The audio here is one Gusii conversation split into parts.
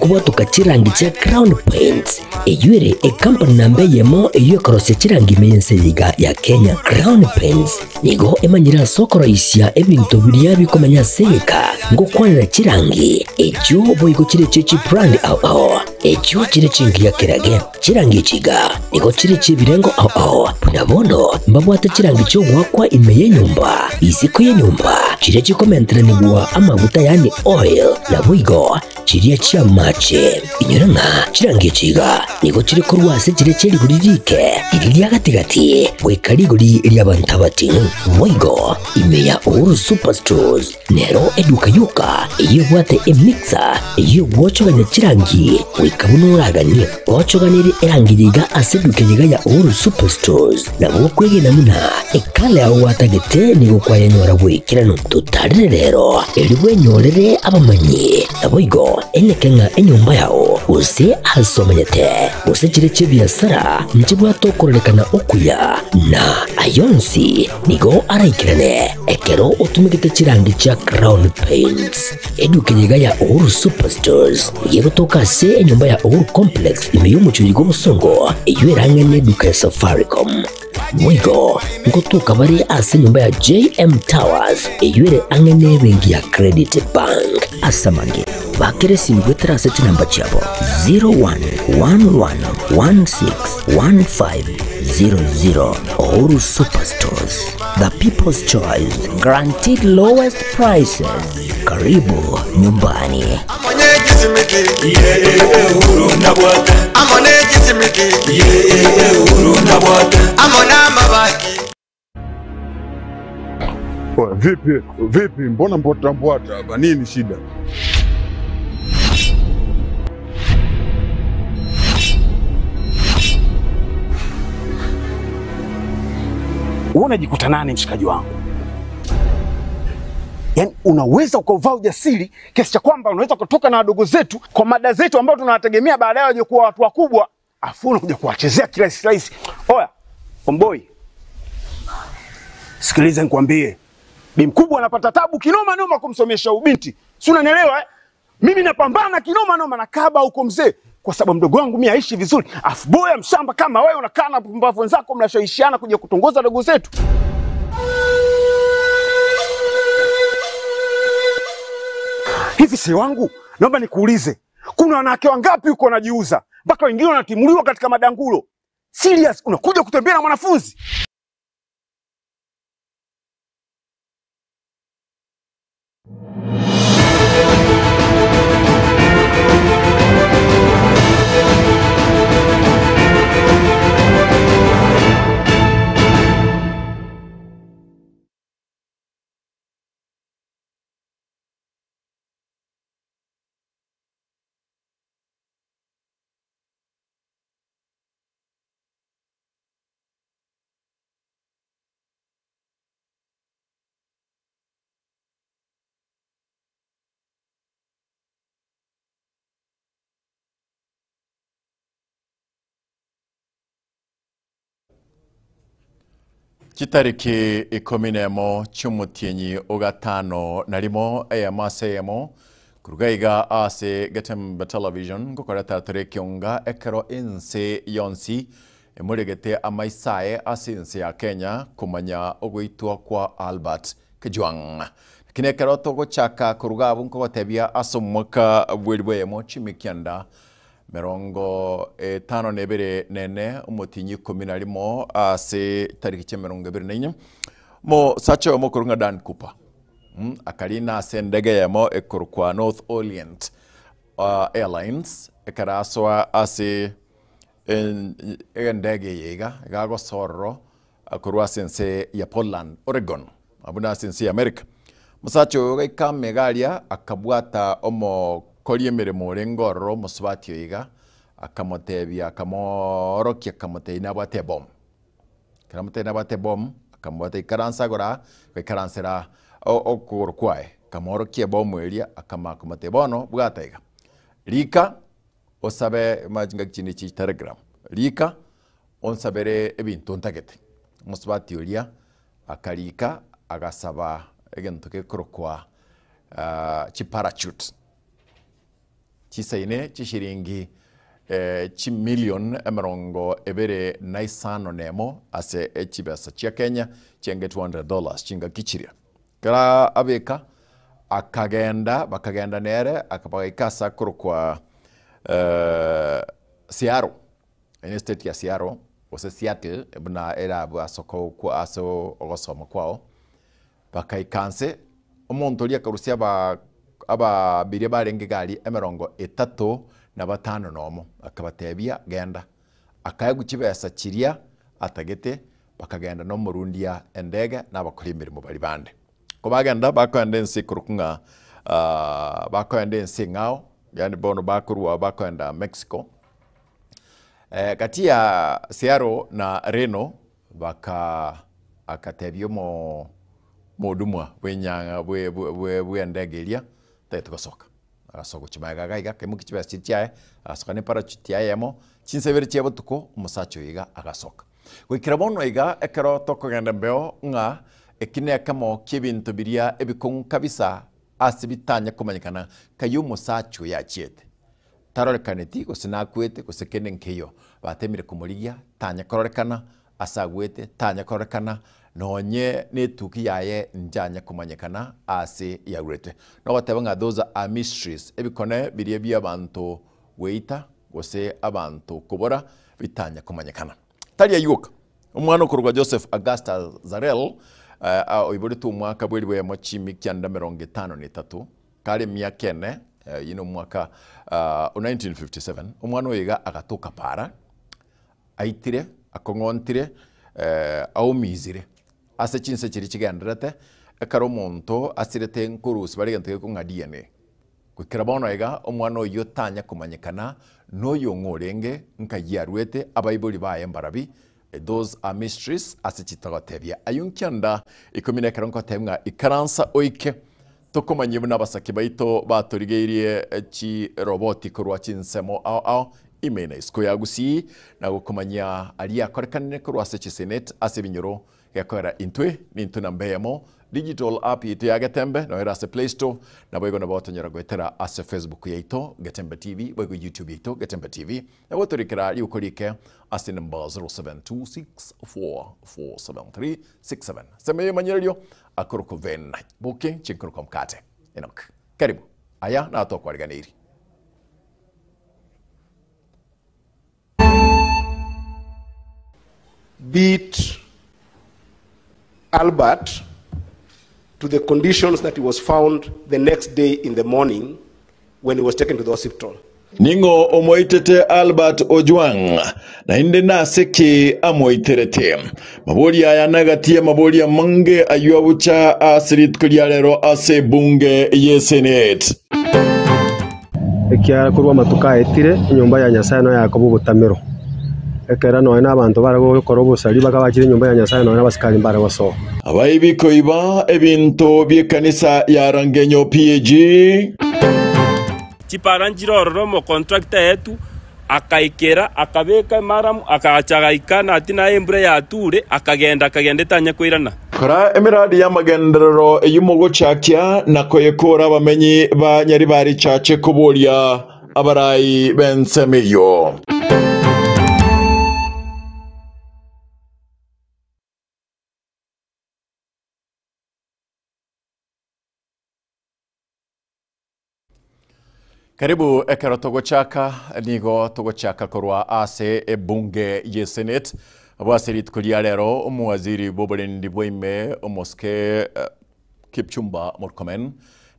Kobwatoka chirangi chia Crown Paints, eyio ere ekampani namba eyemo eyio ekorosia chirangi ime y'ense eye iga ya Kenya. Crown Paints nigo emanyire ase okoroisia ebinto biria bikomenya ase egeka ngokwanera chirangi echio boigo chire chie chibrand ao ao echio chire chingiya kerage. Chirangi echi iga nigo chire chi'ebirengo ao ao, buna bono mbabwate chirangi chi'ogoakwa ime y'enyomba, isiko y'enyomba, chiria chikomenteranigwa amaguta yaani oil, naboigo Chiria chi'amache. Inyora ng'a chirangi echi iga nigo chire korwa ase chiria chie rigori riike, riria ria gati-gati, goika rigori ri'abanto abating'u. Boigo ime ya Uhuru Superstores nero eduka yoka eyio ebwate emixer eyio egwochogania chirangi goika buna oraganie. Ochoganirie erangi eye iga ase eduka eye iga ya Uhuru Superstores, nabo okwegena buna ekala yao gwatagete nigo kwayenyora bw'ekeranu. Totarere rero, erio bwenyorere abamanyi, naboigo eneke ng'a enyomba yao, gose aase omenyete, gose chire chi'ebiasara nchibwate okororekana okuya, na ayonsi nigo araikerane ekero otumegete chirangi chia Crown Paints. Eduka eye iga ya Uhuru Superstores nigo egotoka ase enyomba ya Uhuru Complex ime y'omochie oyo bw'obosongo, eyio erang'e neduka ya Safaricom. Boigo ngotoka bare ase enyomba ya JM Towers eyio ere ang'e nebenki ya Credit Bank. Ase amange, bakera esimi goetera ase chinamba chiabo 0111161500. Uhuru Superstores, the people's choice, guaranteed lowest prices. Karibu nyumbani. Oya, vipi vipi, mbona mbwata mbwata hapa? Nini shida? Wewe unajikuta nani mshikaji wangu? Yaani unaweza ukauvaa ujasiri kiasi cha kwamba unaweza kutoka na wadogo zetu kwa mada zetu ambao tunawategemea baadaye waje kuwa watu wakubwa, afu unakuja kuwachezea kirahisi rahisi. Oya, omboi, sikiliza nikwambie, bi mkubwa anapata tabu kinoma noma kumsomesha ubinti, si unanielewa eh? Mimi napambana kinoma noma na kaba huko mzee, kwa sababu mdogo wangu mimi aishi vizuri, afu boya mshamba kama wewe unakaa na pumbavu wenzako mnashawishiana kuja kutongoza dogo zetu. Hivi si wangu, naomba nikuulize, kuna wanawake wangapi huko wanajiuza mpaka wengine wanatimuliwa katika madangulo? Serious, unakuja kutembea na mwanafunzi? Chitariki ikomi nemo chi'omotienyi o gatano na rimo, eyemo ase eyemo, koruga iga ase Getembe Television, ngokoreta tore ekionga ekero ense yonsi emoregete amaiso aye ase ense ya Kenya komanya ogoitwa kwa Albert Kejwang. Lakini ekero togochaka koruga abwo nkogotebia ase omwaka bw'elibu eyemo chimikianda Merongo etano na ebere na ene, omotienyi ikomi na rimo ase tariki chi'emerongo ebere na inye, omosacha oyomo okorokwa ng'a Dan Cooper akarina ase endege eyemo ekorokwa North Orient Airlines, ekero asoa ase endege eye iga, iga agosoa ororo korwa ase ense ya Portland, Oregon, abwo nase ense ya America. Omosacha oyo gaika amega aria, akabwata omokori emeremo orenge ororo omosubati oyo iga, akamotebia akamoorokia akamotebia nabwate ebomu. Ekero amotebia nabwate ebomu, akamobwata ikaransa agoro aa, agaikaransera okogoro kwaye, akamoorokia ebomu eria, akamanya komotebia bono bwata iga, rika osabe omanye chingaki chinde chi telegram, rika onsabere ebinto ntagete. Omosubati oria akarika agasaba egento gekorokwa chiparachute. Chisaine chishiringi chimilion emerongo ebere na isano nemo ase chibesa chia Kenya chienge 200 dollars chingaki chiria. Kera abeka akagenda bakagenda nere bagaika ase akorokwa Seattle, eye estate ya Seattle gose Seattle buna ere abwo ase ase ogosoma kwao. Bakaika nse, omonto oria akarusia aba ababiria barenge gari emerongo etato na batano nomo, akabatebia, Genda. Akaegwa chibesa chiria atagete, bakagenda nomorundia endege na abakori emeremo baria bande. Kobagenda bakoenda ense ekorokwa ng'a bakoenda ense eng'ao, yaani bono bakorwa bakoenda Mexico, gati ya Seattle na Reno Baka agatebia omo omodumwa bw'enyang'a bwe bwe bw'endege eria, tagete gosoka. Agasoka gochia magega iga iga, akaimokia chibesa chiria chiaye, agasoka na eparachute yaye eyemo, chinsa ibere chia botuko, omosacha oyo iga agasoka. Goikera bono iga, ekero tokogenda mbeo ng'a eki nekemo ki'ebinto biria ebikong'u kabisa ase bitanya komanyekana kayio omosacha oyo achiete. Tarorekaneti, gose nakwete, gose kende nkeiyo. Batemire komorigia, tanya kororekana, ase agwete, tanya kororekana, nonye netuki yaye njanya komanyekana aase yarwete. Nogoteba ng'a those are mysteries, ebikone biria bi'abanto gweita, gose abanto kobora, bitanya komanyekana. Tari ayio oka, omwana okorokwa Joseph Augustus Zarel, oiboretwe omwaka bw'eribu eyemo chimi kianda emerongo etano na etato, Kare emiaka ene, oyio nomwaka o 1957, omwana oyo iga agatoka para, aitire, akong'ontire, aumizire ase chinse chiria chigendererete, ekero omonto asirete nkorusia bare egento gekong'a DNA. Goikera bono iga, omwana oyio tanya komanyekana noyong'o orenge, nkai arwete, abaibori baye mbarabi, Those are mysteries ase chitogotebia. Ayio nkianda ikomi na ekero nkotebia ng'a ikaransa oike tokomanyie buna abasake baito batorigeirie chiroboti korwa chinsemo ao ao ime na isiko ya Gusii na gokomanyia aria akorekanire korwa ase chisenate ase ebinyoro gekoera intwe nintwe namba eyemo Digital app yaito ya Getembe noyo ere ase Play Store, naboigo nabo otonyora goetera ase Facebook yaito Getembe TV, boigo YouTube yaito Getembe TV. Nabo torikera riuko rike ase number 0726447367. Sema emanyererio akorokwa Ven Boke chinkorokwa mkate. Enock. Karibu. Aya natokwareganeiri. Beat Albert to the conditions that he was found the next day in the morning when he was taken to the hospital. Ning'o omoitete Albert Ojwang, naende nase ki amoiterete? Maboria aya nagati y'amaboria amange ayio agocha ase rituko ria rero ase ebunge y'esenate. Ekiagera korwa amatuko aetire, enyomba ya Nyasae noyo yakoba obotamero. Ekero nonya nabanto bare gokora obosari bakabachire enyomba ya Nyasae nonya nabasikari mbare gosoa. Abaibi koiba ebinto bi'ekanisa ya Rangenyo PAG. Chipara nchire ororo omocontractor aetwe, akaikera, akabeka emaramu, agacha agaika nati naye embura yature, akagenda, akagenda etanya koirana. Kora emeradi y'amagenderero eyio mogochakia na koyekora abamenyi ba Nyaribari Chache koboria abarai b'ensemo eyio. Karibu ekero togochaka nigo togochaka korwa ase ebunge ye senate abwo ase rituko ria rero omowaziri bw'oborendi bwaime omosike eh, Kipchumba Murkomen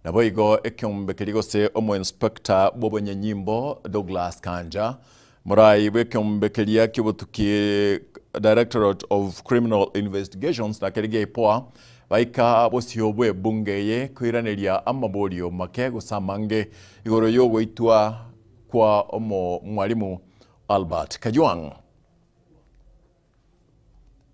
naboigo ekeombe keria gose omoinspector bw'obonyanyimbo Douglas Kanja Morai bw'ekeombe keria ki'obotuki Directorate of Criminal Investigations na keria gia IPOA baika bosio bw'ebunge eye koiraneria amaborio make gose amange igoro y'ogoitwa kwa omomwalimu Albert Kajwang.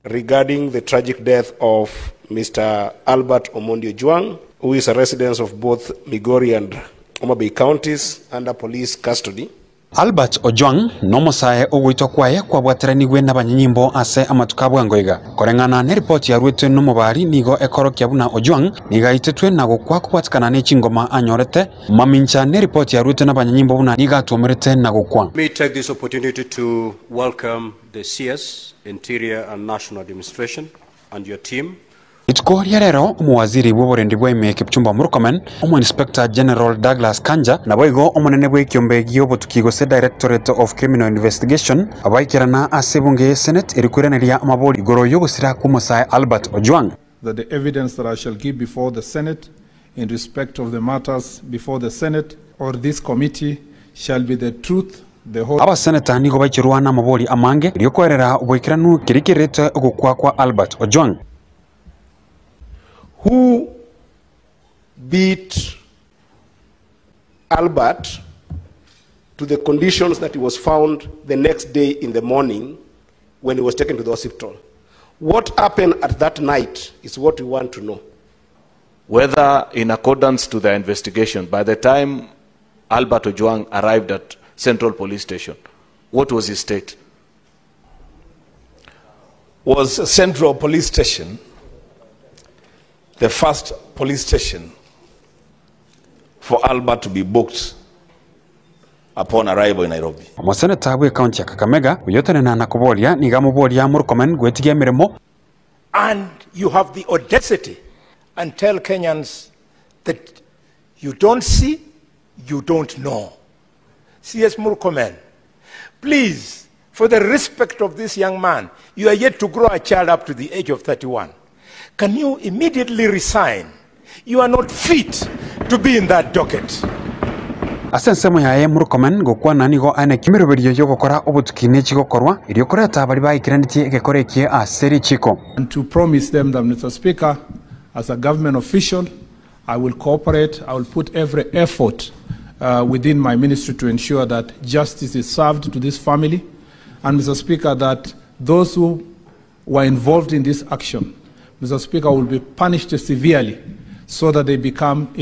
Regarding the tragic death of Mister Albert Omondi Ojwang, who is a resident of both Migori and Homa Bay counties under police custody. Albert Ojwang nomosae ogoitwa kwaye kwabwateranigwe nabanyanyimbo ase amatuko a bwango iga. Koreng'ana neripoti yaruetwe nomobari nigo ekorokia buna Ojwang nigo aitetwe na gokwa kobwatekana nechingoma anyorete, mamincha neripoti yaruetwe nabanyanyimbo buna nigo atuomerete na gokwa. Let me take this opportunity to welcome the CS, Interior and National Administration and your team. Rituko ria rero omowaziri bw'oborendi bwa ime Kipchumba Murkomen, Omoinspector General Douglas Kanja, naboigo omonene bw'ekiombe gi'obotuki gose Directorate of Criminal Investigation baikerana ase ebunge ye Senate eri koiraneria amabori igoro y'ogosira kw'omosae Albert Ojwang. That the evidence that I shall give before the Senate in respect of the matters before the Senate or this committee shall be the truth, the whole. Abaseneta nigo baichorwa namabori amange erio koerera oboikeranu keria kerete ogokwa kwa Albert Ojwang. Who beat Albert to the conditions that he was found the next day in the morning when he was taken to the hospital. What happened at that night is what we want to know. Whether in accordance to the investigation, by the time Albert Ojwang arrived at Central Police Station, what was his state? Was Central Police Station the first police station for Albert to be booked upon arrival in Nairobi? Omoseneta bw'ecounty ya Kakamega oyotenena na koboria nigo amoboria Murkomen gwetigia emeremo. And you have the audacity and tell Kenyans that you don't see, you don't know. CS Murkomen, please, for the respect of this young man, you are yet to grow a child up to the age of 31. Can you immediately resign? You are not fit to be in that docket. Ase ensemo yaye Murkomen gokwana nigo aene emeroberio yogokora obotuki nechigokorwa erio koreta baria baikeranetie egekora ekie ase richiko. And to promise them that, Mr. Speaker, as a government official, I will cooperate, I will put every effort within my ministry to ensure that justice is served to this family. And, Mr. Speaker, that those who were involved in this action, Mr. Speaker, will be punished severely so that it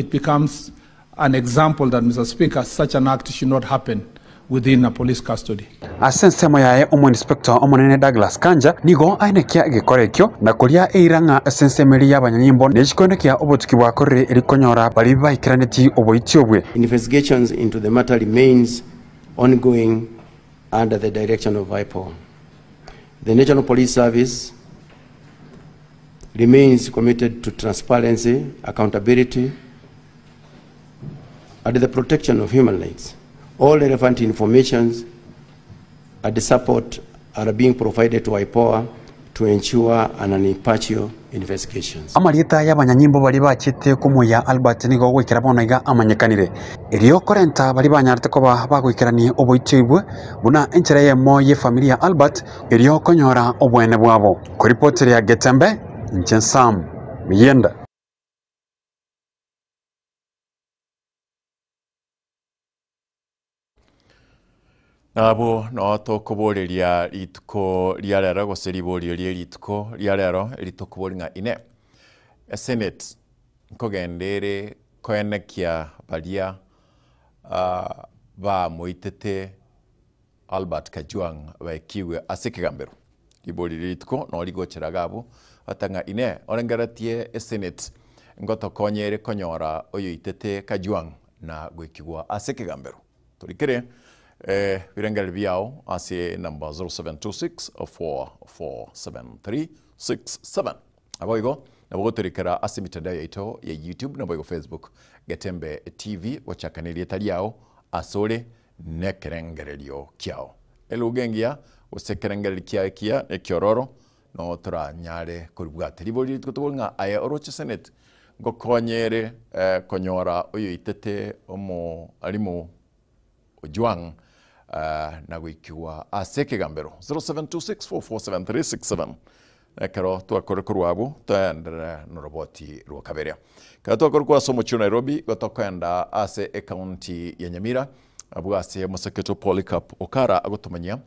becomes an example that, Mr. Speaker, such an act should not happen within a police custody. Ase ensemo yaye omoinspector omonene Douglas Kanja nigo aenekia egekora ekio na koria eira ng'a ase ensemo eria y'abanyanyimbo nechikoenekia obotuki bwakorire eri konyora baria baikeranetie oboiti obwe. Investigations into the matter remains ongoing under the direction of IPOA. The National Police Service remains committed to transparency, accountability, and the protection of human rights. All relevant information and support are being provided to IPOA to ensure an impartial investigations. Amarieta y'abanyanyimbo baria bachete komoyia Albert nigo ogoikera bono iga amanyekanire. Erio korenta baria banyarete koba bagoikerania oboiti oibwe buna enchera eyemo y'efamiri ya Albert erio konyora obwene bwabo. Koripoteria Getembe, inche Sam Miyenda. Nabo no tokoboreria rituko ria rero gose riborio rie rituko ria rero eritokobori ng'a ine esenate nkogendere koenekia baria bamoitete Albert Kajwang baekiwe ase ekegambero. Ribori rie rituko no rigochera iga abwo ata ng'a ine orengeretie esenate ngotokonyere konyora oyoitete Kajwang na goikigwa ase ekegambero. Torikere birengererio biao ase number 0726 447367. Naboigo nabo gotorikera ase emitandao yaito ya YouTube naboigo Facebook Getembe TV gochaka na erieta riao asore nekerengererio kiao. Eluga engiya gose ekerengererio kiao ekiya na ekiororo no toranyare koribwata. Ribori rituko tobori ng'a aye oroche Senate ngokonyere konyora oyoitete omoalimu Ojwang na goikigwa ase ekegambero 0726447367 ekero twakore korwa abwo toenderere noroboti rwa kabere. Ekero twakore korwa ase omochie o Nairobi igo tokoenda ase ecounty ya Nyamira abwo ase omoseketo Polycarp Okara agotomanyia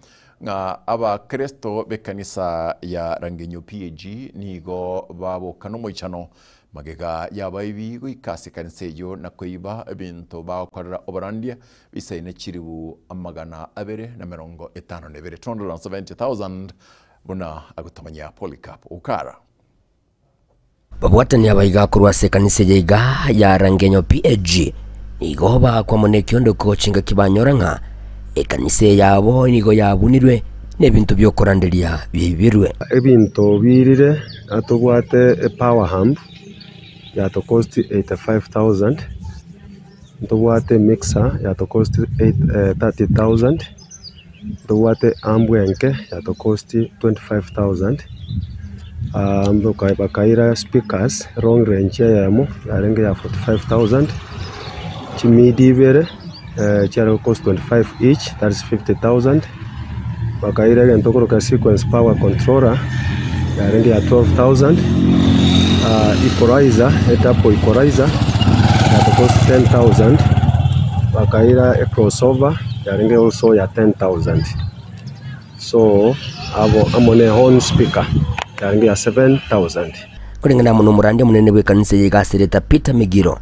ng'a abakristo b'ekanisa ya Rangenyo PAG nigo baboka nomoichano. Magega y'abaibi goika ase ekanisa eyio na koiba ebinto bagokorera oborandia bisaine chilifu 252, 270,000, buna agotomanyia Polycarp Okara. Babwatani abaiga korwa ase ekanisa eye iga ya Rangenyo PAG nigo bagakwa mono ekiondoko chingaki banyora ng'a ekanisa eye yabo nigo yabunirwe na ebinto biokoranderia biaibirwe. Ebinto birire tobwate epower hump yatokosti 85,000, ntobwate emixer yatokosti 30,000, ntobwate ambu enke yatokosti 25,000, bakaira speakers long range eyemo yarenge ya 45,000, chimidi ibere chiare gokost 25 each that is 50,000, bakaira egento okoroka sequence power controller yarenge ya 12,000, equalizer edouble equalizer yatokost 10,000, bakaira ecrossover yarenge also ya 10,000. So abo amo ne horn speaker yarenge ya 7,000. Koreng'ana amo nomorandia omonene bw'ekanisa eye iga asereta Peter Migiro,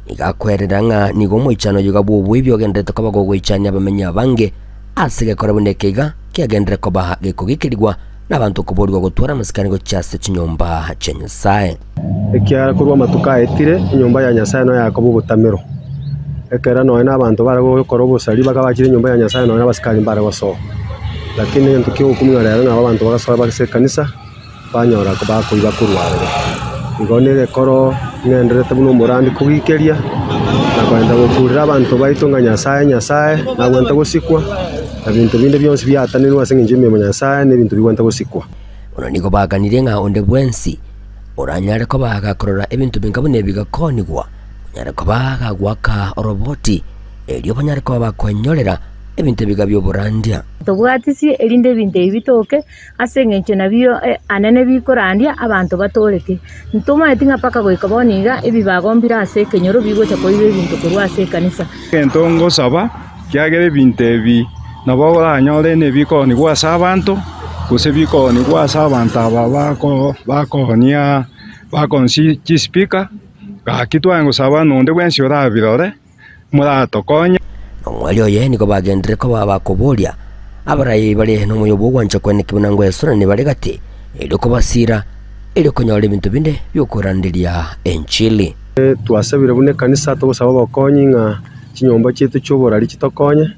nigo akwerera ng'a nigo omoichano oyo iga bw'oboibi ogenderete koba gogoichania abamenyi abange ase egekora buna eke iga kiagenderere koba gekogikerigwa nabanto koborigwa gotwara amasikani gochia ase chinyomba chia Nyasae. Ekiagera korwa amatuko aetire, enyomba ya Nyasae noyo yakoba obotamero. Ekero nonya na abanto bare gokora obosari bakabachire enyomba ya Nyasae nonya na abasikari mbare gosoa. Lakini egento ki'ogokumia rero nabo abanto bagasoa ase ekanisa, banyora bakoiba korwa aroro. Igo negekoro ng'endererete buna omorandi kogikeria, na kogenda gokurera abanto baito ng'a Nyasae Nyasae nagwente gosikwa, na binto binde bionsi biatanenwe ase eng'encho y'emeremo ya Nyasae na ebinto bigwente gosikwa. Bono nigo baganirie ng'a onde bwensi oranyare koba gakorora ebinto binga buna ebi gakoonigwa, onyare koba gagoaka oroboti, erio banyare koba bakwenyorera ebinto ebiga bi'oborandia. Tobwatisie, erinde ebinto ebi bitoke, ase engencho nabio anene bikorandia abanto batooreke. Ntomaeti ng'a mpaka goika bono iga ebibago mbire ase ekenyoro bigocha koiba ebinto korwa ase ekanisa. Egento ngosaba, ekiagera ebinto ebi nabo oranyore nebikoonigwa ase abanto, gose bikoonigwa ase abanto aba bakoonia bakoonsi chispeaker, gaki tware gosaba na onde bwensi orabirore, moratokonye. Nomweri oye nigo bagenderere koba bakoboria abarai bare nomoyo bw'ogwancha kweneki buna ngwesorani bare gati, erio kobasiira, erio konyora ebinto binde bi'okoranderia enchili. Twasabire buna ekanisa togosaba obokonyi ng'a chinyomba chiaito chi'oborari chitokonye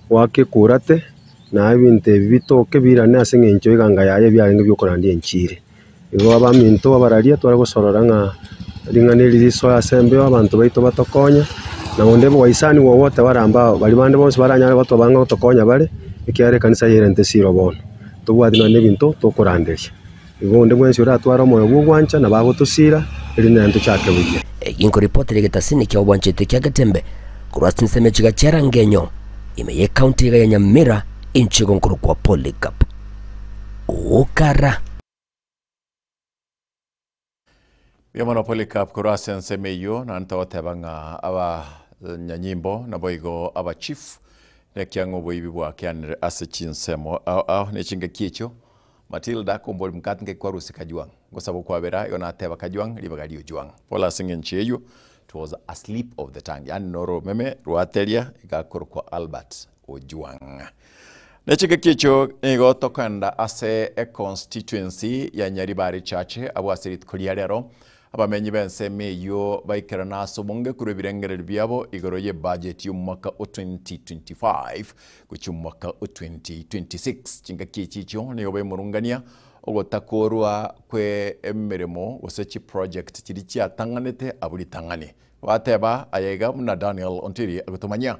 goaka ekurate, na ebinto ebi bitoke biirane ase eng'encho eganga yaye ebiarenge bi'okorandia enchiri. Igo abaminto abararia tware gosorora ng'a ring'ana eri risoe ase embeo abanto baito batokonye, na onde bwaisani gwogote barambe ao baria bande bonsi baranyare gotoba ng'a gotokonya bare, ekiagera ekanisa yairente esiro bono. Tobwati nonya na ebinto tokoranderia. Igo onde bwensi oratware omoyo bw'ogwancha nabo agotosira, erinde naende tochake buya. Eki nkoripotera egetasini kia obwanchete kia Getembe korwa ase chinsemo echiga chia Rangenyo, ime y'ecounty iga ya Nyamira, inche igo nkorokwa Polycarp Okara. Mbuya mono Polycarp korwa ase ensemo eyio, naende togoteba ng'a abanyanyimbo naboigo abachief nekiang'a oboibi bwakeanire ase chinsemo ao ao ne chingaki echio Matilda kombori mokati ngaki kwarusia Kajwang'. Ngosaba okwabera igo nateba Kajwang' ribaga ria Ojwang'. Pole ase eng'encho eyio it was a slip of the tongue yaani noromeme rwateria igakorokwa Albert Ojwang'. Ne chingaki echio nigo tokoenda ase econstituency ya Nyaribari Church abwo ase rituko ria rero abamenyi b'ensemo eyio baikerana ase obonge korwa ebirengererio biabo igoro y'ebudget y'omwaka o 2025 gochia omwaka o 2026. Chingaki echi echio nigo baimurungania ogotakorwa kwe emeremo gose chiproject chiria chiatang'anete abwo ritang'ani. Bateba aya iga buna Daniel Ontiri agotomanyia.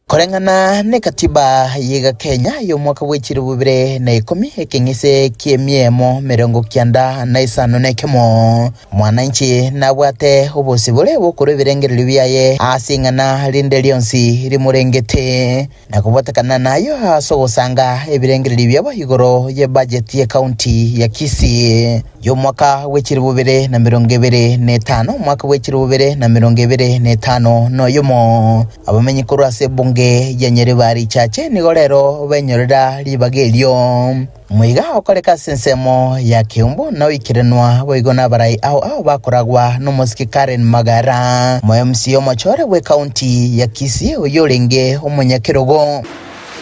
Koreng'ana n'ekatiba y'iga Kenya y'omwaka bwe chilifu bibere na ikomi, ekeng'ese ki'emiemo 91 na ekemo, mwananchi nabwate obosibore bw'okorwa ebirengererio biaye ase ing'ana rinde rionsi rimorengete na kobwatekana nayo ase ogosanga ebirengererio biabo igoro y'ebudget y'ecounty ya Kisii y'omwaka bwe 2025 omwaka bwe 2025 noyomo. Abamenyi korwa ase ebunge. Ebunge ya Nyaribari Chache nigo rero benyorera ribaga erio. Moiga okoreka ase ensemo ya Keumbu na oikeranwa boigo nabarai ao ao bakoragwa nomosike Karen Magara, omo-MC omochore bw'ekaunti ya Kisii oyio orenge omonyakerogo.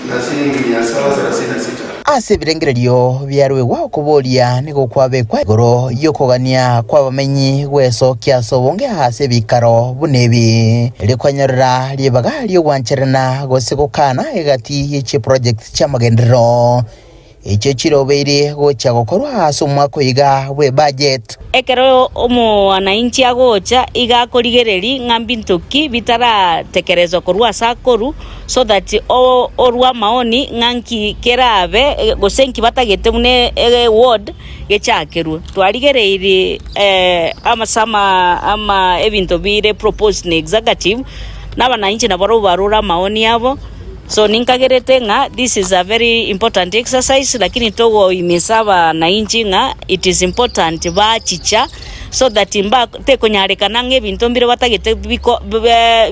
Na siringi mia saba thelathini na sita. Ase ebirengererio biaruegwa okoboria nigo kwabekwa igoro y'okogania kw'abamenyi gwesokia ase obonge ase ebikaro buna ebi, erio kwanyorera ribaga ri'ogwancherana gose gokana egati ye chiproject chi'amagenderero echio chirobeire gocha gokorwa ase omwaka oiga bw'ebudget. Ekero omwananchi agocha, iga akorigereria ng'a mbinto ki bitaratekerezwa korwa ase akorwa, so that orue amaoni ng'a nki kerabe gose nki batagete buna eward gechakerwe. Twarigereirie ase ama ebinto bire proposed na executive, na abananchi nabarobwo barure amaoni abo. So ninkagerete ng'a this is a very important exercise lakini togoimisa abanainchi ng'a it is important bachicha so that mba tekonyarekana ng'a ebinto mbire batagete biko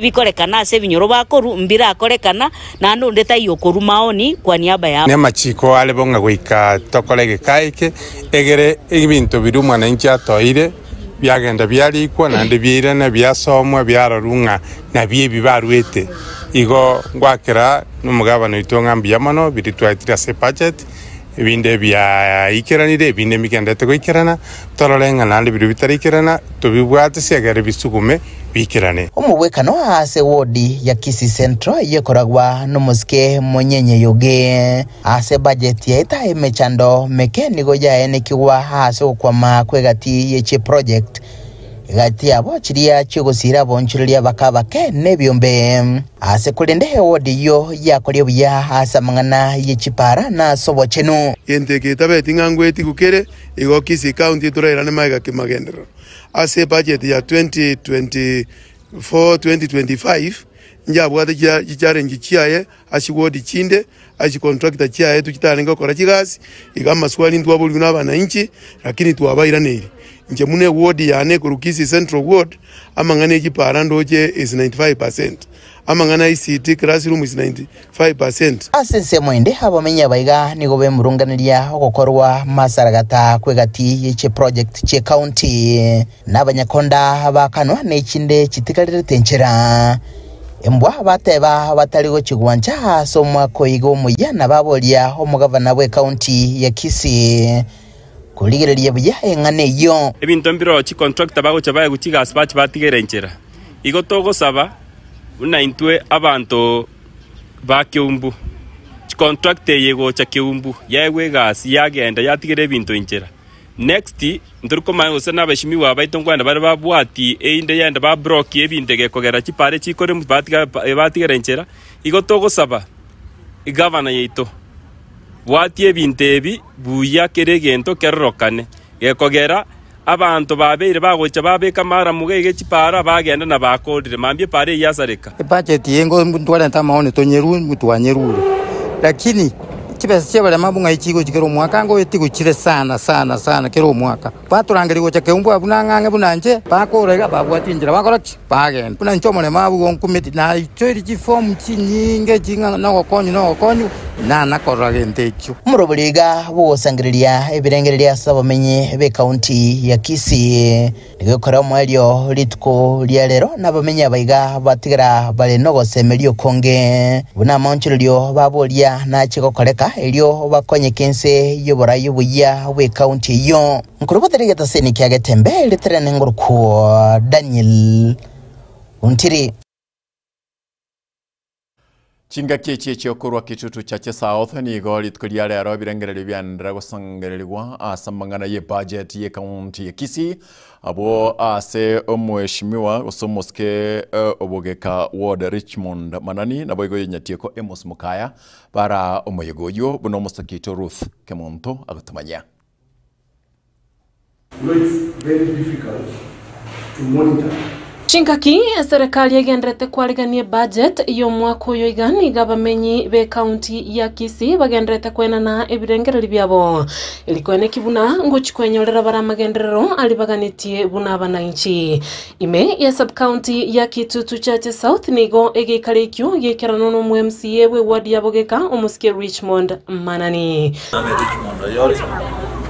bikorekana ase ebinyoro bakorwa mbirakorekana naende onde taiyo okorwa maoni kwa niaba yabo. Namachiko are bo ng'a goika tokore egeka eke, egere ebinto biria omwananchi atoeire biagenda biarikwa, naende biairana biasomwa, biarorwa ng'a nabio ebi baruete. Igo ngwakera nomogabane oito ng'a mbuya mono biria twaetire ase ebudget, ebinde biaikeranire, ebinde mbigenderete goikerana, torore ng'a naende biria bitaraikerana tobibwate ase egere bisugume biikerane. Omogwekano ase wodi ya Kisii Central eyio ekoragwa nomosike Monyenye Yoge. Ase bajeti yaeta emechando meke nigo yaenekigwa ase ogokwama kw'egati ye chiproject egati yabo chiria chi'ogosiira abonchoreria bake abake nebiombe. Ase korende ewodi eyio yakoria buya ase amang'ana ye chipara na ase obochenu. Gento eke getabeti ng'a ngwetigu kere, igo Kisii County etorairane magega kemagenderero. Ase ebudget ya 2024, 2025 njabwate chichallenge chiaye ase chiwodi chinde, ase chicontractor chiaye chitarenge gokora chigasi, igo amaswali ntwaborigwe na abananchi, lakini twabairaneirie. Inche buna eward yane ekorwa Kisii Central Ward, amang'ana e chipara ndoche is 95 percent, amang'ana a ICT classroom is 95 percent. Ase ensemo ende, abamenyi abaiga nigo bemurunganeria ogokorwa masaragata kw'egati ye chiproject chi'ecounty, na abanyakonda bakanwa ne chinde chitigarerete enchera. Embwa bateba batari gochigwancha ase omwaka oiga omoyia na baboria omogavana bw'ecounty ya Kisii korigereria buya eng'ana eyio. Ebinto mbiroo chicontractor bagocha baegwe chigasi bache batigere enchera. Igo togosaba buna intwe abanto ba Keumbu, chicontractor eye egocha Keumbu yaegwe egasi yagenda yatigera ebinto enchera. Next, ntori komanya gose nabashimiwa baito nkwenda bare babwati einde yende ba block ebinto egekogera chipare chikore batiga batigera enchera. Igo togosaba egavana yaito bwatia ebinto ebi buya kera egento kerorokane gekogera abanto babeire bagocha babeka amaramu iga iga echipara bagenda na bakorire mambia epara eyio yasareka. Ebudget eye ntwarente amaoni tonyerue twanyerure lakini Chibesa chi'abaremabu ng'ai chigochia kera omwaka? Ango tigochire sana sana sana kera omwaka. Batorangeria gocha keumbu abwo nang'ang'e buna inche, bakora iga, babwatia enchera bakora ki? Bagenda. Buna inche omoremabu igo nkumeti, naichoire chifomu chinyinge ching'a nogokonywa nogokonywa, nana korora gento ekio. Omorobori iga bw'ogosangereria ebirengererio ase abamenyi b'ekaunti ya Kisii. Rigokora omoerio rituko ria rero, nabamenyi abaiga batigara bare nogosemeria okonge, buna amaonchorerio baboria nache gokoreka, erio bakonyeke ense y'oborai oboyia bw'ekaunti eyio. Nkorobotera egetaseni kia Getembe ritere nengorokwo Daniel Ontiri. Chingaki echi echiokorwa Kitutu Chache South nigo rituko ria rero ebirengererio biaenderera gosangererigwa ase amang'ana ye budget ye county ya Kisii abwo ase omweshimiwa gose omosike obogeka ward Richmond Manani naboigo Nyatieko Amos Mokaya bara omoyega oyio buna omosike oito Ruth Kemunto agotomanyia. You know it's very difficult to monitor Chingaki eserekari egenderete kwarigania ebudget y'omwaka oyo iga nigo abamenyi b'ecounty ya Kisii bagenderete koenana ebirengererio biabo eri koeneki buna ngochi kwenyorera bare amagenderero aria baganetie buna abananchi. Ime ya subcounty ya Kitutu Chache South nigo egeikaro ekio giekeranwa na omo MCA bw'eward ya Bogeka omosike Richmond Manani. Name Richmond Oyori,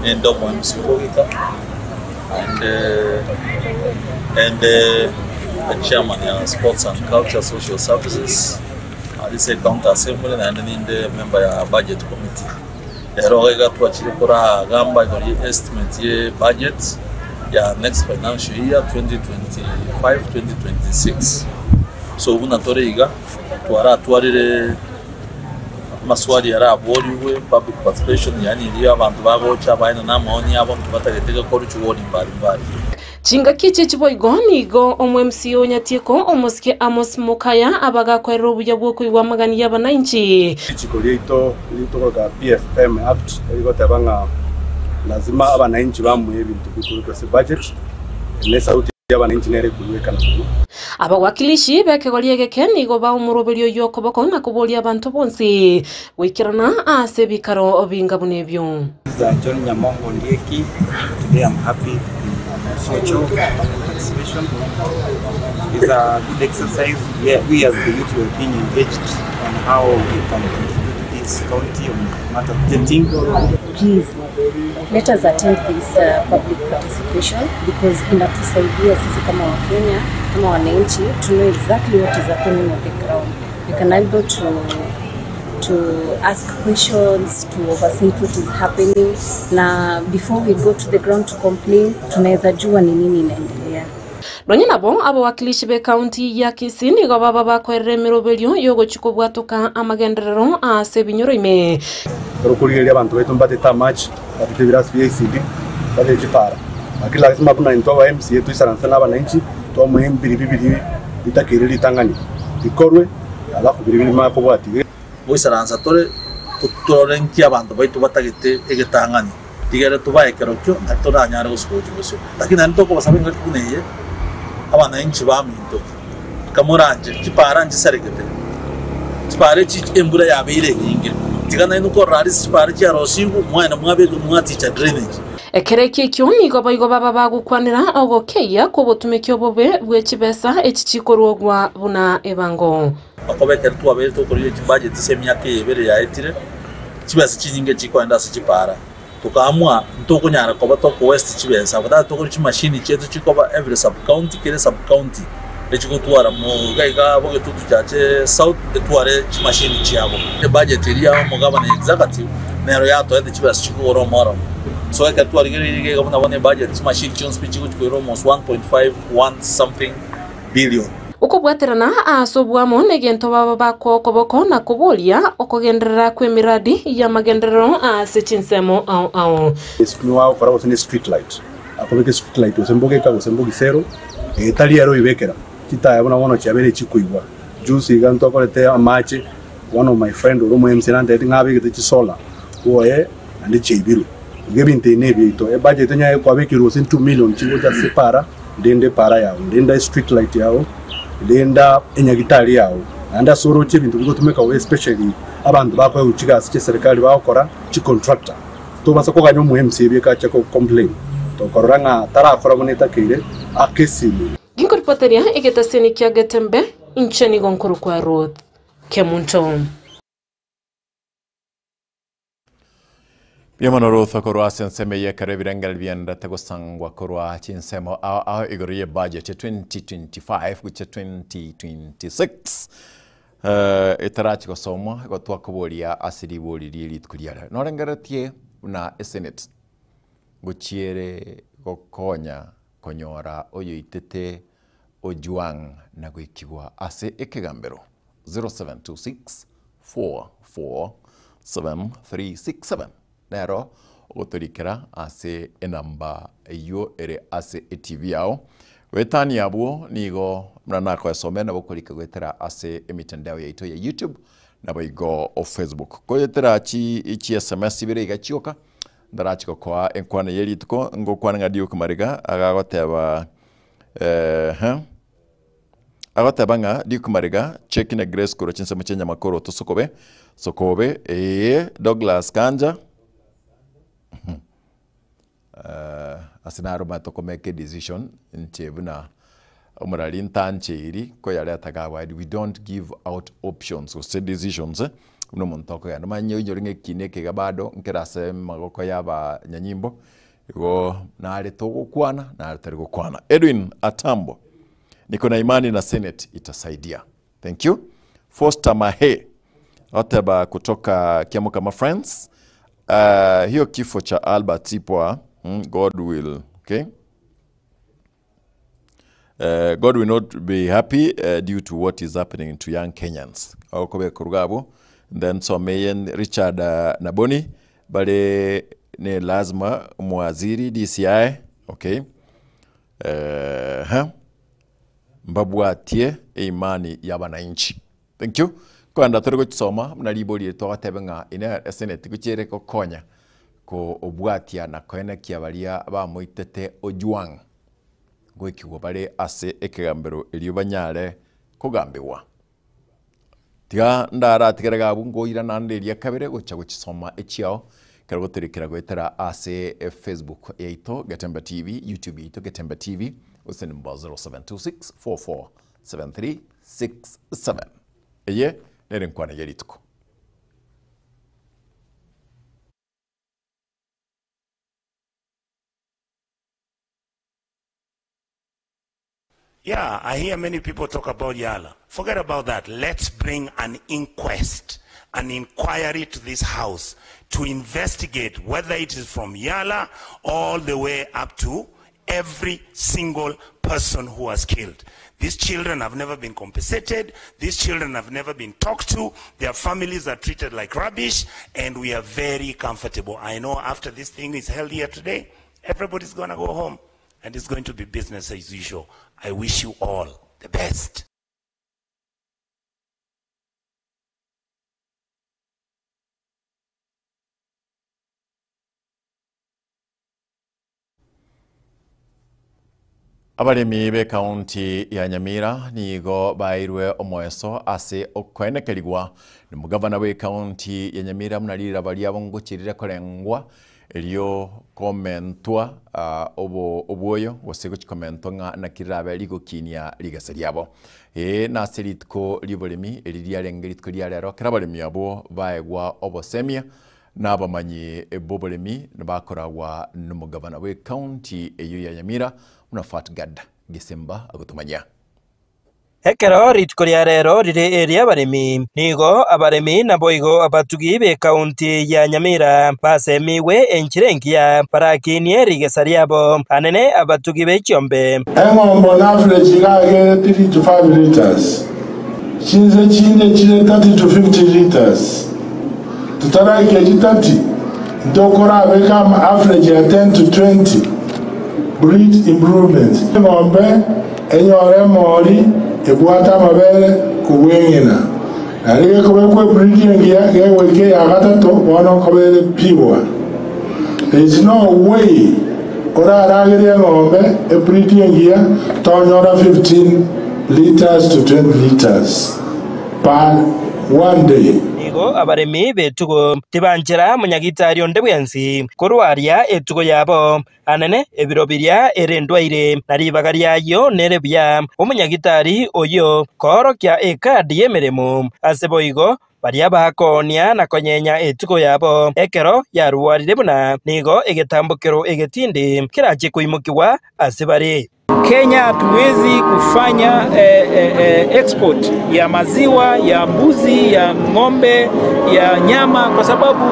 ninde omo MC Bogeka and and the chairman ya Sports and Culture Social Services ase County Assembly naende ninde member ya Budget Committee. Rero iga twachire koragamba igoro ye estimate ye budget ya next financial year 2025-2026. So buna tore iga twaratwarire amaswali araborigwe public participation yaani erio abanto bagocha baene na amaoni abo nki batagete gekorwe chiwodi mbari mbari. Chingaki echi chiboigo nigo omo-MCA o Nyatieko, omosike Amos Mokaya, abagakoerera obuya bw'okoigwa amagani y'abanainchi. Richiko riaito ritokoroka PFM Act erigoteba ng'a lazima abanainchi bamoe ebinto bikorokwa ase budget, na esauti y'abanainchi nere ekoigwekana mono. Abawakilishi b'ekegori egeke nigo baomoroberia oyio okoboko na koboria abanto bonsi goikerana ase ebikaro binga buna ebio. This is John Nyamongo Ondieki, today I'm happy to be Socho for public participation. It's a good exercise where we as the youth were being engaged on how we can contribute to this county on matter of budgeting. Please let us attend this public participation because inatusaidia sisi kama Wakenya kama wananchi to know exactly what is happening on the ground. We can able to ask questions, to oversee what is happening, na before we go to the ground to complain, tunaweza jua ni nini inaendelea. Nonya nabo abawakilishi b'ecounty ya Kisii nigo baba bakoerera emeroberio y'ogochia kobwatoka amagenderero ase ebinyoro ime. Ekero okorigereria abanto baito mbatete amache, mbatete ebirasi bia ECD, mbatete chipara. Lakini lazima buna intwe aba MCA toisaranse na abananchi, twamoa ebiri bibiri bitakeire ritang'ani bikorwe, alafu biria bimanye kobwatia. Goisaransa tore torore nki abanto baito batagete egetang'ani, rigere tobae ekerokio nari toranyare gosuka gochia bosio. Lakini naende tokobasaba engaki buna eye, abananchi baminto, nkamoranche chipara nchisaregete, chipara echi embura yabeire enyinge, tiga nainwe korora aria ase chipara chiarosigwe, mwaenda mwabeka mwaticha drainage. Ekero ekio ekio nigo boigo baba bagokwanera ogokeyia kw'obotumeki obobe bwe chibesa echi chikorwogwa buna ebango. Okoba ekero twabeire tokorigia chibudget ase emiaka eye ebere yaetire, chibesa chinyinge chikoenda ase chipara. Tokaamua ntokonyara koba toko waste chibesa, afadhali togore chimashini chiaito chikoba every sub county, kera esub county echigotwara mo iga iga Bogetutu Chache South etware chimashini chiabo. Ebudget eria ya omogabana executive nero yatoete chibesa chikogora omoramo. So ekero twarigereirie iga iga buna bono ebudget chimashini chionsi pi chigochi koira almost 1.51 something billion. Okobwaterana ase oboamo negento baba bakoa okoboko na koboria okogenderera kw'emiradi y'amagenderero ase chinsemo ao ao. Nigo agokora gose ne street light, akobeka street light gose mbogeka gose mbogisero, etari ere oibekera chitaya buna bono chiabeire chikoigwa. Juzi iga ntwakorete amache, one of my friend ore omo MCA nantebeti ng'a abegete chisolar bwoye naende chiaibirwe. Iga ebinto ebi nebiaito, ebudget onye kwabekerwa gose 2 million chigocha ase para, renda epara yao, renda street light yao, renda enyagitari yao, naende ase oroche ebinto bigotumeka bobe especially abanto bakoegwa chigasi chia eserekari bagokora chicontractor. Tobasa koganya omo MCA bieka ache go complain tokorora ng'a tarakora buna etakeire ake esimi. Ginkoripoteria egetaseni kia Getembe, inche nigo nkorokwa Ruth Kemunto. Mbuya mono Ruth korwa ase ensemo eye ekero ebirengererio bienderete gosangwa korwa chinsemo ao ao igoro ye budget ya 2025 gochia 2026 eh, etarachi gosomwa igo twakoboria ase ribori rie rituko ria rero. Norengereretie buna esenate gochiere gokonya konyora oyoitete Ojwang na goikigwa ase ekegambero 0726 44 7367 nero ogotorikera ase enamba eyio ere ase eTV yao. Goetania abwo nigo buna nakoesomera nabo okorika goetera ase emitandao yaito ya YouTube naboigo Facebook. Goetera chi chi SMS ibere iga chioka ndarachi gokoa enkwana ye rituko ngokwana ng'a Duke Mariga agagoteba eeh. Agoteba ng'a Duke Mariga, Cheki na Grace korwa chinsemo chia Nyamakoro tosokobe, Sokobe, ee, Douglas Kanja, ase naro omanyete tokomake edecision inche buna omorari ntancheiri koyareta iga abwo we don't give out options gose decisions buna omonto okogenda. Omanye oinyore ng'a ekina eke iga bado nkere ase amagoko ya abanyanyimbo, igo nare togokwana nare tari gokwana. Edwin Atambo, niko na imani na senate itasaidia. Thank you. Foster Mahe oteba kutoka Kiamokama Friends. Hiyo kifo cha Albert Sipwa, God will okay. God will not be happy due to what is happening to young Kenyans. Okobeka koruga abwo. Then Someyen Richard Naboni bare ne lazima mwaziri DCI okay. Mbabwatie eimani y'abanainchi. Thank you. Kogenda tore gochisoma buna ribori eri twagoteba ng'a ine eseneti gochia ere gokonya kobwatia na koenekia baria bamoitete Ojwang goikigwa bare ase ekegambero erio banyare kogambigwa. Tiga ndaratigere iga abwo nkoira naende eria kabere gocha gochisoma echiao ekero gotorekera goetera ase Facebook yaito Getembe TV, YouTube yaito Getembe TV, gose number 0726447367. Eye nere enkwana ye rituko. Yeah, I hear many people talk about Yala. Forget about that. Let's bring an inquest, an inquiry to this house to investigate whether it is from Yala all the way up to every single person who was killed. These children have never been compensated. These children have never been talked to. Their families are treated like rubbish, and we are very comfortable. I know after this thing is held here today, everybody's going to go home, and it's going to be business as usual. I wish you all the best. Abaremi b'ekaunti ya Nyamira nigo baeirwe omoeso ase okoenekerigwa nomogavana bw'ekaunti ya Nyamira buna riraba riabo ngochirire korengwa erio komentwa obo obwoyo gose gochi komentwa ng'a naki rirabe rigokinia rigesa riabo. Ee nase rituko ri'oboremi eri riarenge rituko ria rero ekero abaremi abwo baegwa obosemia Nabamanyi b'oboremi bakoragwa nomogabana bw'ecounty eyio ya Nyamira buna Fatgad Gisimba agotomanyia. Ekero rituko ria rero rire eri'abaremi, nigo abaremi naboigo abatugi b'ekaunti ya Nyamira basemigwe enchera engiya barakinie rigesa riabo, anene abatugi be chiombe. Eng'ombe on average iga ere 3 to 5 litres, chinse chinde chire 30 to 50 litres. Totaraika chitati, ntokorabeka ama average ya 10 to 20 breed improvement. Eng'ombe enyore emori ebwate amabere kobua eng'ina. Naende gekobekwa ebreed engiya gegoika eya gatato bono nkoba ere pure. There is no way oraragerie eng'ombe ebreed engiya tonyora 15 litres to 20 litres per one day. Nigo abaremi b'etugo tibanchera monyagitari onde bwensi korwaria etugo yabo, anene ebiro biria ere endwaire, na ribaga ri'ayio nere buya omonyagitari oyio koorokia ekadi y'emeremo. Ase boigo baria bakoonia na konyenya etugo yabo ekero yarwarire buna nigo egetambokero egetindi kerache koimokigwa ase bare. Kenya hatuwezi kufanya export ya maziwa, ya mbuzi, ya ng'ombe, ya nyama kwa sababu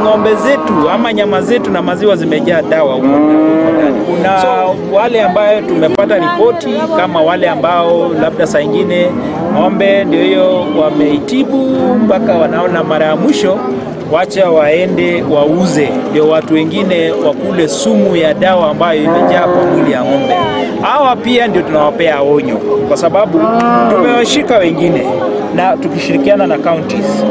ng'ombe zetu ama nyama zetu na maziwa zimejaa dawa huko ndani. Kuna so, wale ambayo tumepata ripoti kama wale ambao labda saa ingine ng'ombe ndio hiyo wameitibu mpaka wanaona mara ya mwisho wacha waende wauze, ndio watu wengine wakule sumu ya dawa ambayo imejaa kwa mwili ya ng'ombe. Hawa pia ndio tunawapea onyo, kwa sababu tumewashika wengine na tukishirikiana na counties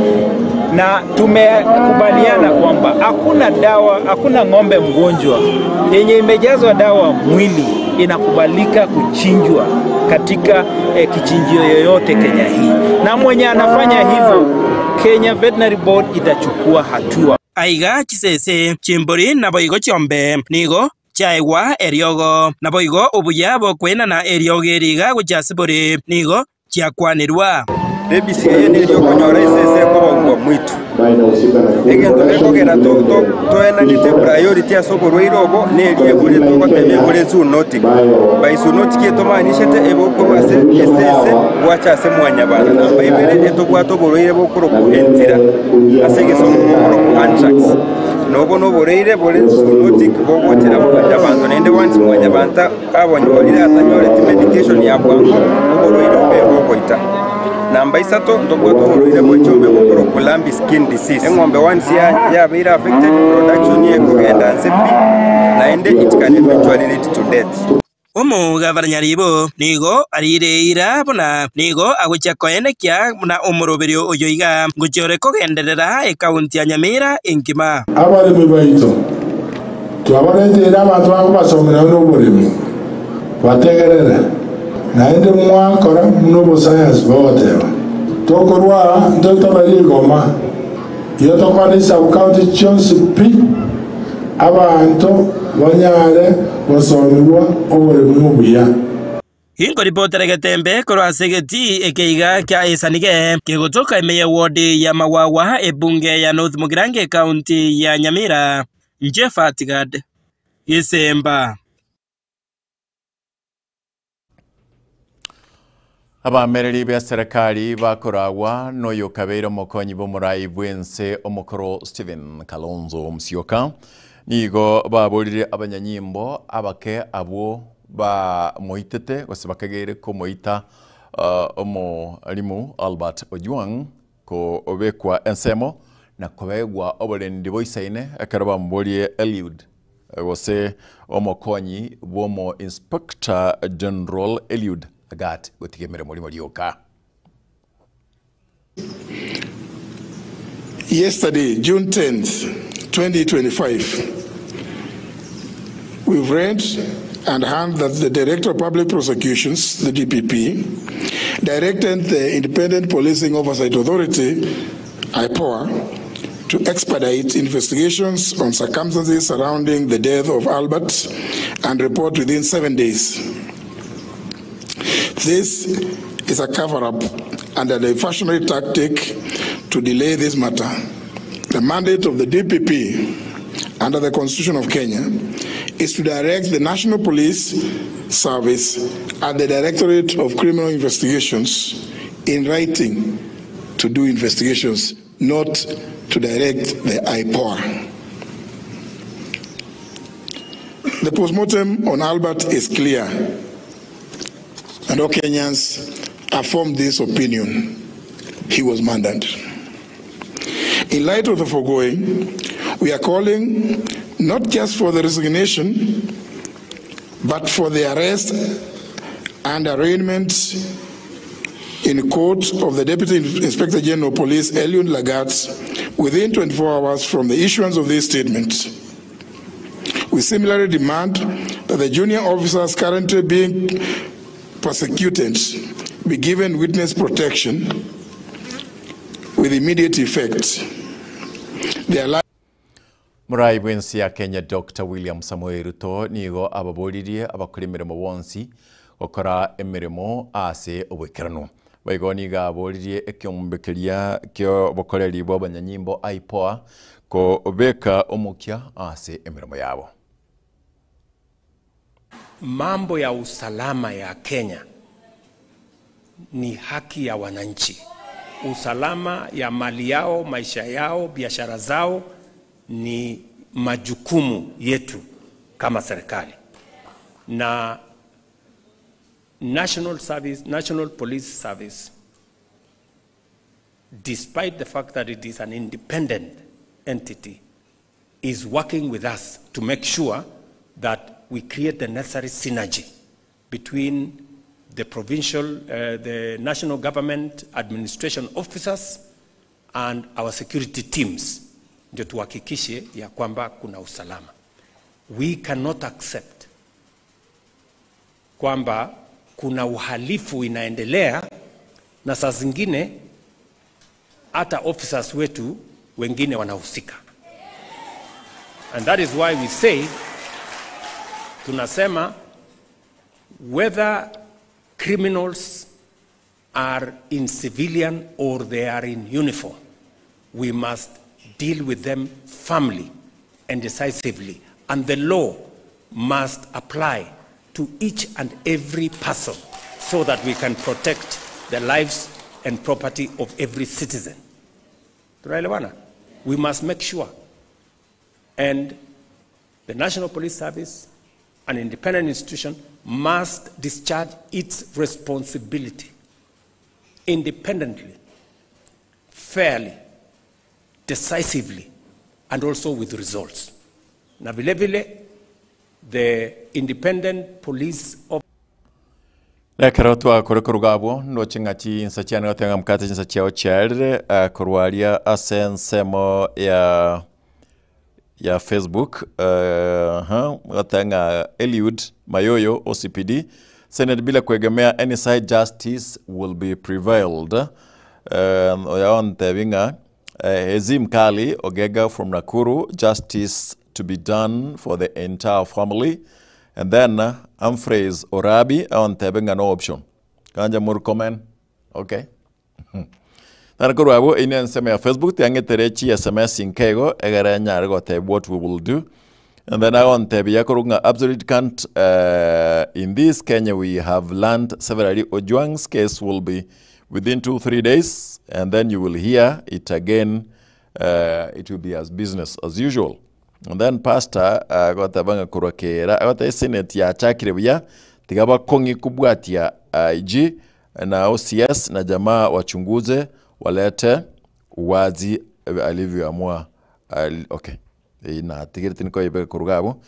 na tumekubaliana kwamba hakuna dawa, hakuna ng'ombe mgonjwa yenye imejazwa dawa mwili inakubalika kuchinjwa katika kichinjio yoyote Kenya hii, na mwenye anafanya hivyo Kenya Veterinary Board itachukua hatua. Aiga chisese chimbori naboigo chiombe nigo chaegwa eriogo naboigo obuya bokwenana eriogo eriga gochasibori nigo chiakwanirwa. Rabies eye nĩrĩo kũnyora icece kũbaũkwa mwitu egento gekogera toenanĩte priority ase oborwaire obo neri ebore togoteba ebore zoonotic by zoonotic etomaanishete ebokorwa ase esese bwacha ase mwanyabana namba ibere etobwate oborwaire bokorokwa entira ase egesongo bokorokwa anthrax nobo noboreire bore zoonotic bogochera mwanyabanto naende once mwanyabanta abonyorire atanyoreti medication ya bwango oborwaire obe bogoita. Namba isato ntobwate oborwaire bwa echombe bokorokwa lumpy skin disease eng'ombe once yabeire affected production yekogenda nse pi naende it can eventually lead to death. Omogavana Nyaribo nigo arireira buna nigo agochia koenekia buna omoroberio oyo iga ngochiore kogenderera ekaunti ya Nyamira enkima. Abaremi baito twabareteire abantu bakobasomera n'oboremi bategerere naende mwakora n'obosayansi bogoteba tokorwara ntoitabari igoma iyo tokora esub-county chionsi pi abanto banyare gosomiwa oboremi obuya. Inkoripotera getembe korwa ase egeti ekeiga kia esanige kegotoka emeye ward ya Mawawa ebunge ya North Mugirango county ya Nyamira Njefatigad Isemba. Abamereri be serikali bakoragwa noyo kabeire omokonyi b'omorai bwense omokoro Stephen Kalonzo Musyoka nigo baborire abanyanyimbo abake abwo ba moitete gose bakagere komoita omorimu Albert Ojwang ko obekwa ensemo na kobegwa oborendi boisaine ekero bamoborie Eliud gose omokonyi bw'omo Inspector General Eliud Lagat gotigemere muri morioka. Yesterday, June 10th, 2025, we've read and heard that the Director of Public Prosecutions, the DPP, directed the Independent Policing Oversight Authority, IPOA, to expedite investigations on circumstances surrounding the death of Albert and report within 7 days. This is a cover-up and a diversionary tactic to delay this matter. The mandate of the DPP under the Constitution of Kenya is to direct the National Police Service and the Directorate of Criminal Investigations in writing to do investigations, not to direct the IPOA. The postmortem on Albert is clear, and all Kenyans affirm this opinion. He was murdered. In light of the foregoing, we are calling not just for the resignation, but for the arrest and arraignment in court of the Deputy Inspector General of Police, Eliud Lagat, within 24 hours from the issuance of this statement. We similarly demand that the junior officers currently being persecuted be given witness protection with immediate effect. Their Murai bwensi ya Kenya Dr. William Samoei Ruto nigo ababoririe abakora emirimo bonsi gokora emirimo ase obwekerano. Baigo nigo aboririe ekiombekeria kio bokoreri bwa abanyanyimbo IPOA kobeka omokia ase emirimo yabo. Mambo ya usalama ya Kenya ni haki ya wananchi. Usalama ya mali yao, maisha yao, biashara zao ni majukumu yetu kama serikali. Na National Police Service, despite the fact that it is an independent entity, is working with us to make sure that we create the necessary synergy between the provincial, the national government administration officers and our security teams, ndio tuhakikishe ya kwamba kuna usalama. We cannot accept kwamba kuna uhalifu inaendelea, na saa zingine hata officers wetu wengine wanahusika. And that is why we say, tunasema whether criminals are in civilian or they are in uniform, we must deal with them firmly and decisively. And the law must apply to each and every person so that we can protect the lives and property of every citizen. Tunaelewana? We must make sure. And the National Police Service, an independent institution, must discharge its responsibility independently, fairly, decisively, and also with results. Na vile vile, the independent police of Nekero twakore koruga abwo ndoche ng'a chinsa chiane goteba ng'a mokate chinsa chiao chiarire eh, korwa aria ase ensemo ya ya Facebook eh, aha, goteba ng'a Eliud Mayoyo OCPD Senate bila kuegemea any side justice will be prevailed. Eh, oyo ontebi ng'a eh, Hezi Mkali Ogega from Nakuru justice to be done for the entire family. And then Humphreys Orabi ontebe ng'a no option. Kanja Murkomen. Okay. Nare korwa abwo ine ensemo ya Facebook tiang'etere chi SMS nke igo egere nyare gotebia what we will do. And then agontebia korwa ng'a absolute can't in this Kenya we have learned severally Ojwang's case will be within 2-3 days and then you will hear it again it will be as business as usual. And then pastor agoteba ng'a korwa kera agoteba esenate yachakire buya tiga bakong'i kobwatia IG na OCS na jamaa wachunguze walete uwazi alivyoamua okay natigerete niko ibe koruga abwo.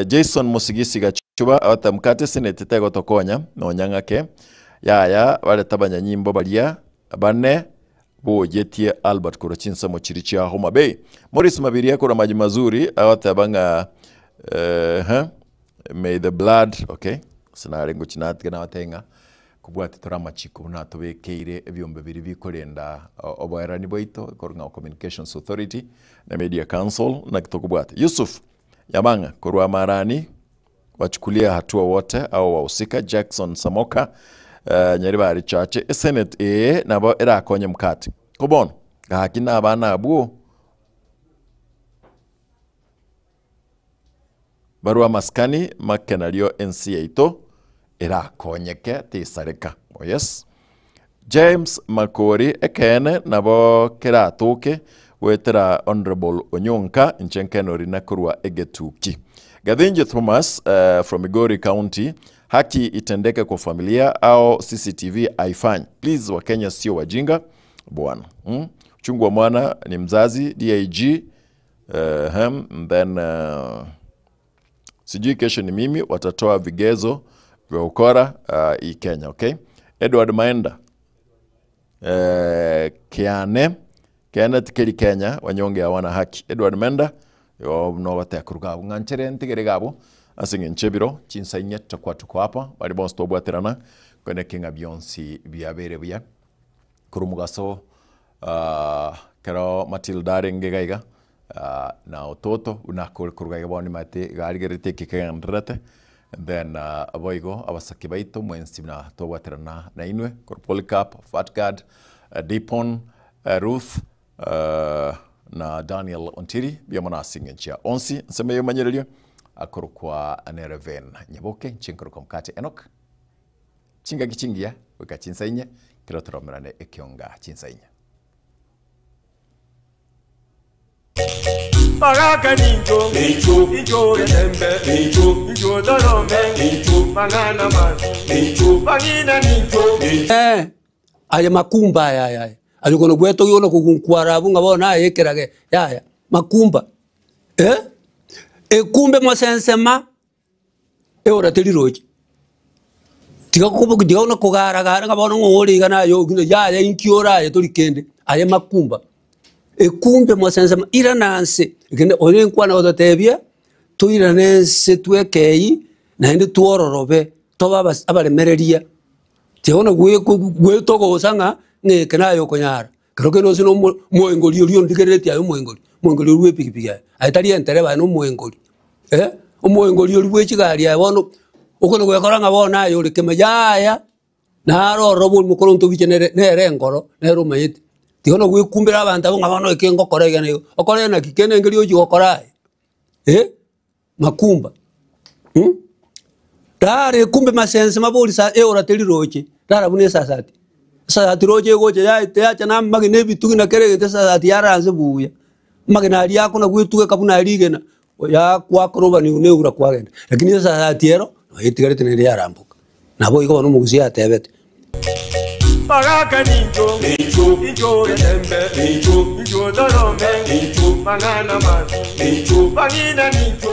Jason Musigisi Gachuba agoteba mokate esenate tegotokonya nonya ng'ake yaya barete abanyanyimbo baria bane boyetie Albert korwa chinsemo chiria chia Homa Bay. Maurice Mabiria korwa Maji Mazuri agoteba ng'a eh, may the blood okay ase nare ngochia natiga nabatebie ng'a kobwati tore amachiko buna atobekeire ebiombe biria bikorenda oboerani bwaito korwa ng'a Communications Authority na Media Council naki tokobwate. Yusuf Yamang'a korwa Marani wachukulia hatua wote ao wahusika Jackson Samoka eh, Nyaribari Chache esenate eye nabo erakonye mokate ko bono gaki na abana abwo barwe amasikani make nario ense yaito erakonyeke tesareka. Oh yes. James Makori ekeene nabo keratoke goetera Honourable Onyonka inche nkenori na korwa egetuki. Gathinji Thomas from Migori County haki itendeke kwa familia au CCTV haifanyi. Please Wakenya sio wajinga bwana. Uchungu wa mwana ni mzazi DIG then sijui kesho ni mimi watatoa vigezo vya ukora hii Kenya, okay? Edward Maenda Kiane Kiane tikeri Kenya wanyonge hawana haki. Edward Menda yo no goteba koruga abwo ng'a nchere ntigere iga abwo ase eng'encho ebiro chinsa inye tokwa tuko hapa bari bonsi tobwaterana kweneki ng'a bionsi biabeire buya korwa omogaso kero Matilda arenge iga iga na ototo buna akore koruga iga bono nimanyete iga arigerereti eke kegendererete and then boigo abasake baito mwensi buna tobwaterana nainwe korwa Polycarp, Fatgard, Dipon, Ruth na Daniel Ontiri mbuya mono ase eng'encho ya onsi ensemo y'omonyererio akorokwa Nereven Nyaboke inche nkorokwa Mokate Enock chingaki chingiya goika chinsa inye ekero toromerane ekionga chinsa inye. Bagaka nincho, nincho, nincho getembe, nincho, nincho torome, nincho, mang'ana masi, nincho, bang'ina nincho, nincho. Eh, aye makumba aya aya aya. Aye kono gwetogia ona kogunkwara abwo ng'a bono aye ekerage yaya makumba eh? Ekumbe mosensema eora teri roche. Tiga kobo tiga ona kogaragara ng'a bono ng'o ore iga naye ogina yaya inki ore aye tori kende aye makumba. Ekumbe mosensema irana nse ekende oyo enkwana gototebia toirane nse twekei naende twororobe. Tobe abas abaremereria, tiga bono gwetogosa ng'a ng'a eke naye okonyara. Kero kende gose na omo omoengori oria ondigereretie aye omoengori, omoengori oria bwa epikipiki aye, aye tari entereba aye na omoengori eh, omoengori oria bwa echigari aye bono, okona goekora ng'a bono aye ore kema yaya, naro ororo bwa omokoro ntobiche nere nere engoro, nere omanyete. Tiga bono goekumbera abanto abwo ng'a bono eke ngokora iga na iga, okore naki? Kende nkeri ochi gokora aye eh. Makumba Rara ekumbe masense mabori sa eora teri roche, rara buna esasati. Esasati roche egocha yaete yacha na amagena ebitugi na kera egento esasati yarara nse buya. Amagena aria akona gwetugeka buna rigena, yakwakora obaniu na eura kwagenda. Lakini esasati ero, noyo etigarete naende yaramboka. Nabo igo bono omogusii atebete. Bagaka nincho, incho getembe, incho torome, mang'ana mabi, bang'ina nincho.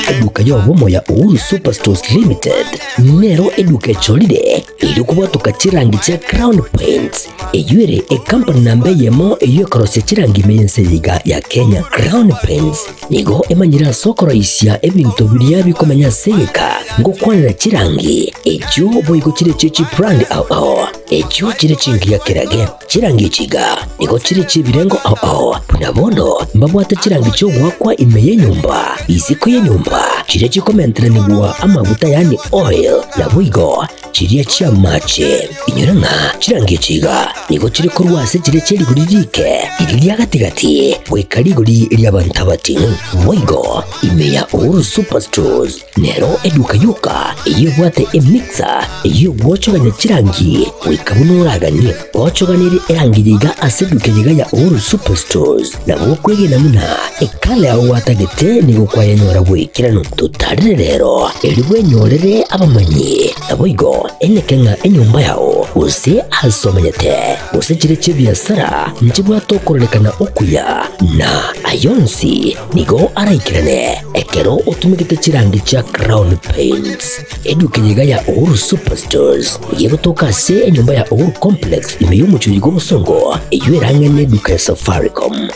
Eduka y'obomo ya Uhuru Superstores Limited nero eduka echorire erio kobwatoka chirangi chia Crown Paints eyio ere ekampani namba eyemo eyio ekorosia chirangi ime y'ense eye iga ya Kenya. Crown Paints nigo emanyire ase okoroisia ebinto biria bikomenya ase egeka ngokwanera chirangi echio boigo chire chie chibrand ao ao echio chire chingiya kerage. Chirangi echi iga nigo chire chi'ebirengo ao ao, buna bono mbabwate chirangi chi'ogoakwa ime y'enyomba, isiko y'enyomba, chiria chikomenteranigwa amaguta yaani oil, naboigo chiria chi'amache. Inyora ng'a chirangi echi iga nigo chire korwa ase chiria chie rigori rike, riria ria gati-gati, goika rigori ri'abanto abating'u. Boigo ime ya Uhuru Superstores Nero eduka yoka eyio ebwate emixer eyio egwochogania chirangi goika buna oraganie. Gochoganerie erangi eye iga ase eduka eye iga ya Uhuru Superstores nabo okwegena buna ekala yao gwatagete nigo kwayenyora bw'ekeranu. Totarere rero erio bwenyorere abamanyi naboigo eneke ng'a enyomba yao gose ase omenyete gose chire chi'ebiasara nchibwate okororekana okuya na ayonsi Nigo araikerane ekero otumegete chirangi chia Crown Paints. Eduka eye iga ya Uhuru Superstores nigo egotoka ase enyomba ya Uhuru Complex ime y'omochie oyo bw'obosongo eyio erang'e neduka ya Safaricom.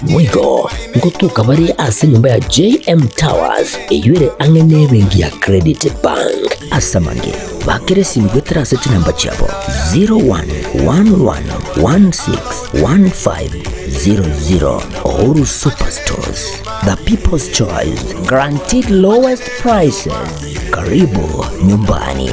Boigo ngotoka bare ase enyomba ya JM Towers eyio ere ang'e nebenki ya Credit Bank. Ase amange, bakera esimi goetera ase chinamba chiabo 0111161500. Uhuru Superstores, the people's choice, guaranteed lowest prices. Karibu nyumbani.